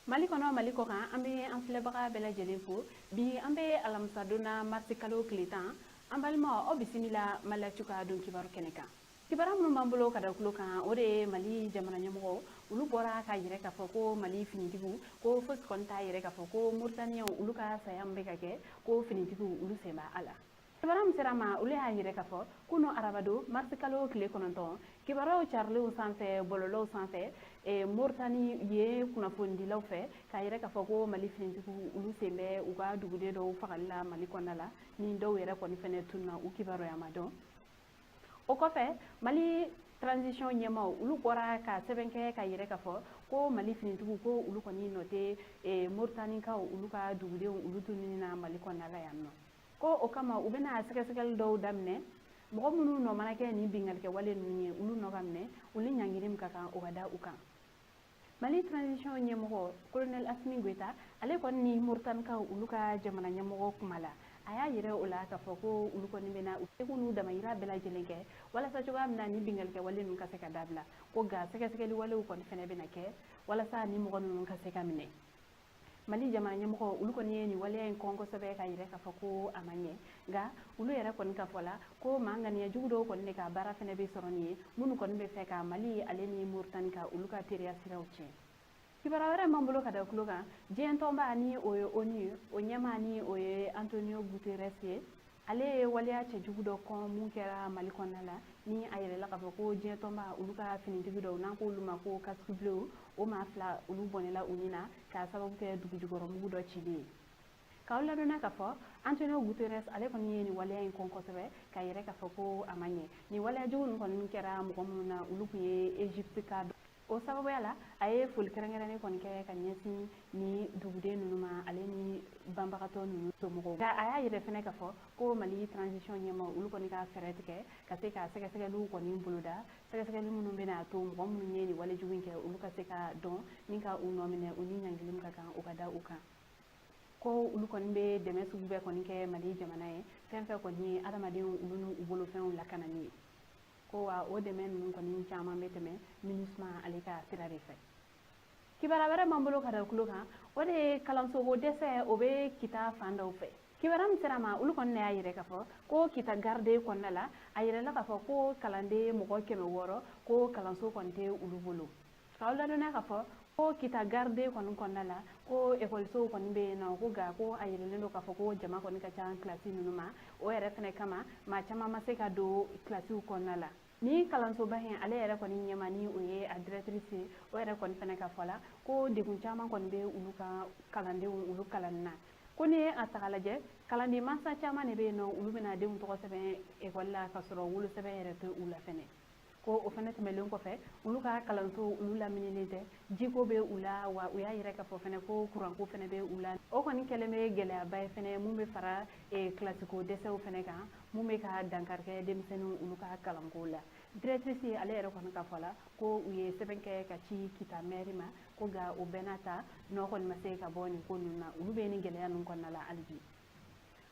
Mali kɔnɔ, Mali kɔ kan, an bɛ an filɛbaga bɛɛ lajɛlen fo. Bi an bɛ alamisadon na, marisi kalo tile 10. An balimaw, aw bisimila Maliactu ka don kibaru kɛnɛ kan. Kibaru minnu b'an bolo ka da tulo kan, o de ye Mali jamana ɲɛmɔgɔ olu bɔra k'a yɛrɛ k'a fɔ ko Mali finitigiw ko fosi kɔni t'a yɛrɛ k'a fɔ ko Mauritaniens olu ka saya min bɛ ka kɛ, ko finitigiw olu sen b'a la. Kibaruya min sera ma, olu y'a yɛrɛ k'a fɔ kunu arabadon, marisi kalo tile 9, kibaruyaw carilenw sanfɛ bɔlɔlɔw sanfɛ Moritani ye kunnafonidilaw fɛ, k'a yɛrɛ k'a fɔ ko Mali finitigiw olu sen bɛ u ka duguden dɔw fagali la Mali kɔnɔna la, ni dɔw yɛrɛ kɔni fɛnɛ tununa, u kibaruya ma dɔn. O kɔfɛ, Mali transition ɲɛmaw olu bɔra ka sɛbɛn kɛ ka yɛrɛ k'a fɔ ko Mali finitigiw ko olu kɔni nɔ tɛ Moritanikaw olu ka dugudenw olu tununi na Mali kɔnɔna la yan nɔ, ko o kama u bɛna sɛgɛsɛgɛli dɔw daminɛ. Mɔgɔ minnu nɔ mana kɛ nin binkannikɛwale ninnu ye, olu nɔ ka minɛ, olu ɲangili min ka kan, o ka da u kan. Mali transition ɲɛmɔgɔ Colonel Assimi Goïta, ale kɔni ni Moritanikaw olu ka jamana ɲɛmɔgɔ kuma la. A y'a yɛrɛ o la k'a fɔ ko olu kɔni bɛna u seko n'u damayira bɛɛ lajɛlen kɛ walasa cogoya min na ni binkannikɛwale ninnu ka se ka dabila, ko nka sɛgɛsɛgɛli walew kɔni fɛnɛ bɛna kɛ walasa ni mɔgɔ ninnu ka se ka minɛ. Mali jamana ɲɛmɔgɔ olu kɔni ye nin waleya in kɔn kosɛbɛ, ka yɛrɛ k'a fɔ ko a ma ɲɛ. Nka olu yɛrɛ kɔni ka fɔ la ko maa ŋaniya jugu dɔw kɔni de ka baara fɛnɛ bɛ sɔrɔ nin ye, minnu kɔni bɛ fɛ ka Mali ale ni Moritani ka olu ka teriya siraw tiɲɛ. Kibaruya wɛrɛ m'an bolo ka da tulo kan, diɲɛ tɔnba ni o ye ONU, o ɲɛmaa ni o ye Antonio Guterres ye, ale ye waleya cɛjugu dɔ kɔn mun kɛra Mali kɔnɔna la, ni a yɛrɛla k'a fɔ ko diɲɛ tɔnba olu ka finitigi dɔw, n'an k'olu ma ko casque bleu, o maa fila olu bɔnɛla u ni na k'a sababu kɛ dugujukɔrɔmugu dɔ cili ye. K'aw ladɔnniya k'a fɔ Antonio Guterres ale kɔni ye nin waleya in kɔn kosɛbɛ, k'a yɛrɛ k'a fɔ ko a ma ɲɛ. Nin waleya jugu ninnu kɔni kɛra mɔgɔ minnu na, olu tun ye Egypte ka. O sababuya la, a ye foli kɛrɛnkɛrɛnnen kɔni kɛ ka ɲɛsin ni duguden ninnu ma, ale ni banbagatɔ ninnu somɔgɔw. Nka a y'a yɛrɛ fɛnɛ k'a fɔ ko Mali transition ɲɛmaw olu kɔni ka fɛɛrɛ tigɛ ka se ka sɛgɛsɛgɛliw kɔni boloda, sɛgɛsɛgɛli minnu bɛna to mɔgɔ minnu ye nin wale jugu in kɛ, olu ka se ka dɔn ni ka u nɔ minɛ, u ni ɲangili min ka kan, o ka da u kan. Ko olu kɔni bɛ dɛmɛ sugu bɛɛ kɔni kɛ Mali jamana ye, fɛn fɛn kɔni ye adamadenw olu n'u bolofɛnw lakanani ye, ko wa o dɛmɛ ninnu kɔni caman bɛ tɛmɛ MINUSMA ale ka sira de fɛ. Kibaruya wɛrɛ m'an bolo ka da tulo kan, o de ye kalansoko dɛsɛ, o bɛ Kita fan dɔw fɛ. Kibaruya min sera ma, olu kɔni y'a yɛrɛ k'a fɔ ko Kita gare kɔnɔna la, a yɛrɛla k'a fɔ ko kalanden mɔgɔ 600 ko kalanso kɔni tɛ olu bolo. K'aw ladɔnniya k'a fɔ ko Kita gare kɔni kɔnɔna la, ko ekɔlisow kɔni bɛ yen nɔ, ko nka ko a yɛrɛlen don k'a fɔ ko jama kɔni ka ca kilasi ninnu ma. O yɛrɛ fɛnɛ kama, maa caman ma se ka don kilasiw kɔnɔna la. Ni kalansoba in ale yɛrɛ kɔni ɲɛma, ni o ye a directrice ye, o yɛrɛ kɔni fɛnɛ ka fɔ la ko degun caman kɔni bɛ olu ka kalandenw olu kalanni na, ko ni ye a ta k'a lajɛ, kalanden mansa caman de bɛ yen nɔ, olu bɛna denw tɔgɔ sɛbɛn ekɔli la ka sɔrɔ wolosɛbɛn yɛrɛ tɛ u la fɛnɛ. Ko o fɛnɛ tɛmɛlen kɔfɛ, olu ka kalanso olu lamininen tɛ, jiko bɛ u la, wa u y'a yɛrɛ k'a fɔ fɛnɛ ko kuranko fɛnɛ bɛ u la. O kɔni kɛlen bɛ gɛlɛyaba ye fɛnɛ mun bɛ fara kilasiko dɛsɛw fɛnɛ kan, mun bɛ ka dankari kɛ denmisɛnninw olu ka kalanko la. Directrice ale yɛrɛ kɔni ka fɔ la ko u ye sɛbɛn kɛ ka ci Kita mairie ma, ko nka o bɛɛ n'a ta, nɔ kɔni ma se ka bɔ nin ko ninnu na, olu bɛ nin gɛlɛya ninnu kɔnɔna la hali bi.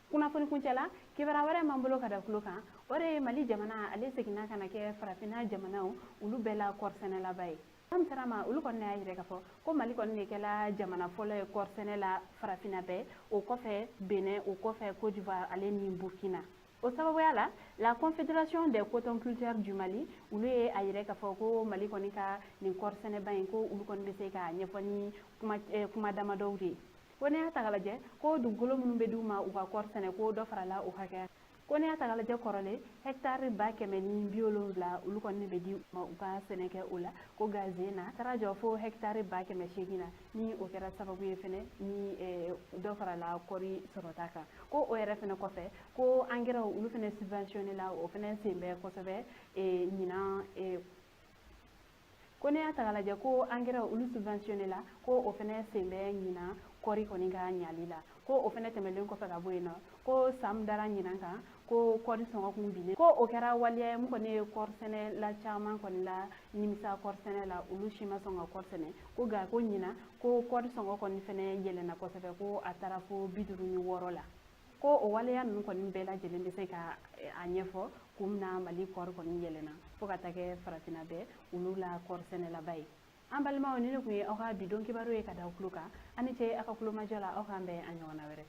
Kunnafoni kuncɛ la, kibaruya wɛrɛ m'an bolo ka da tulo kan, o de ye Mali jamana ale seginna ka na kɛ farafinna jamanaw olu bɛɛ la kɔɔrisɛnɛlaba ye. An sera ma, olu kɔni y'a yɛrɛ k'a fɔ ko Mali kɔni de kɛla jamana fɔlɔ ye kɔɔrisɛnɛ la farafinna bɛɛ, o kɔfɛ Benin, o kɔfɛ Côte d'Ivoire ale ni Burkina. O sababuya la, la Confédération des cotonculteurs du Mali olu ye a yɛrɛ k'a fɔ ko Mali kɔni ka nin kɔɔrisɛnɛba in, ko olu kɔni bɛ se k'a ɲɛfɔ ni kuma damadɔw de ye. Ko n'i y'a ta k'a lajɛ, ko dugukolo minnu bɛ d'u ma u ka kɔɔri sɛnɛ, ko dɔ farala o hakɛya. Ko n'i y'a ta k'a lajɛ, kɔrɔlen hɛkitari 170,000 olu kɔni bɛ di u ma u ka sɛnɛ kɛ o la, ko gaze na taara jɔ fo hɛkitari 800,000 na, ni o kɛra sababu ye fɛnɛ ni dɔ farala kɔɔri sɔrɔta kan. Ko o yɛrɛ fɛnɛ kɔfɛ, ko angɛrɛw olu fɛnɛ subventionné la, o fɛnɛ sen bɛ kosɛbɛ ɲinan. Ko ne y'a ta k'a lajɛ, ko angɛrɛ olu subventionné la, ko o fɛnɛ sen bɛ ɲinan kɔɔri kɔni ka ɲali la. Ko o fɛnɛ tɛmɛlen kɔfɛ ka bɔ yen nɔ, ko san min dara ɲinan kan, ko kɔɔri sɔngɔ kun binnen, ko o kɛra waleya ye mun kɔni ye kɔɔri sɛnɛ la caman kɔni la nimisa kɔɔri sɛnɛ la, olu si ma sɔn ka kɔɔri sɛnɛ. Ko nka ko ɲinan ko kɔɔri sɔngɔ kɔni fɛnɛ yɛlɛnna kosɛbɛ, ko a taara fo 56 la. Ko o waleya ninnu kɔni bɛɛ lajɛlen bɛ se ka a ɲɛfɔ kun min na Mali kɔɔri kɔni yɛlɛnna fo ka taa kɛ farafinna bɛɛ olu la kɔɔri sɛnɛlaba ye. An balimaw, nin de tun ye aw ka bi don kibaru ye ka da aw tulo kan. Aw ni ce aw ka kulomajɔ la. Aw k'an bɛn a ɲɔgɔnna wɛrɛ.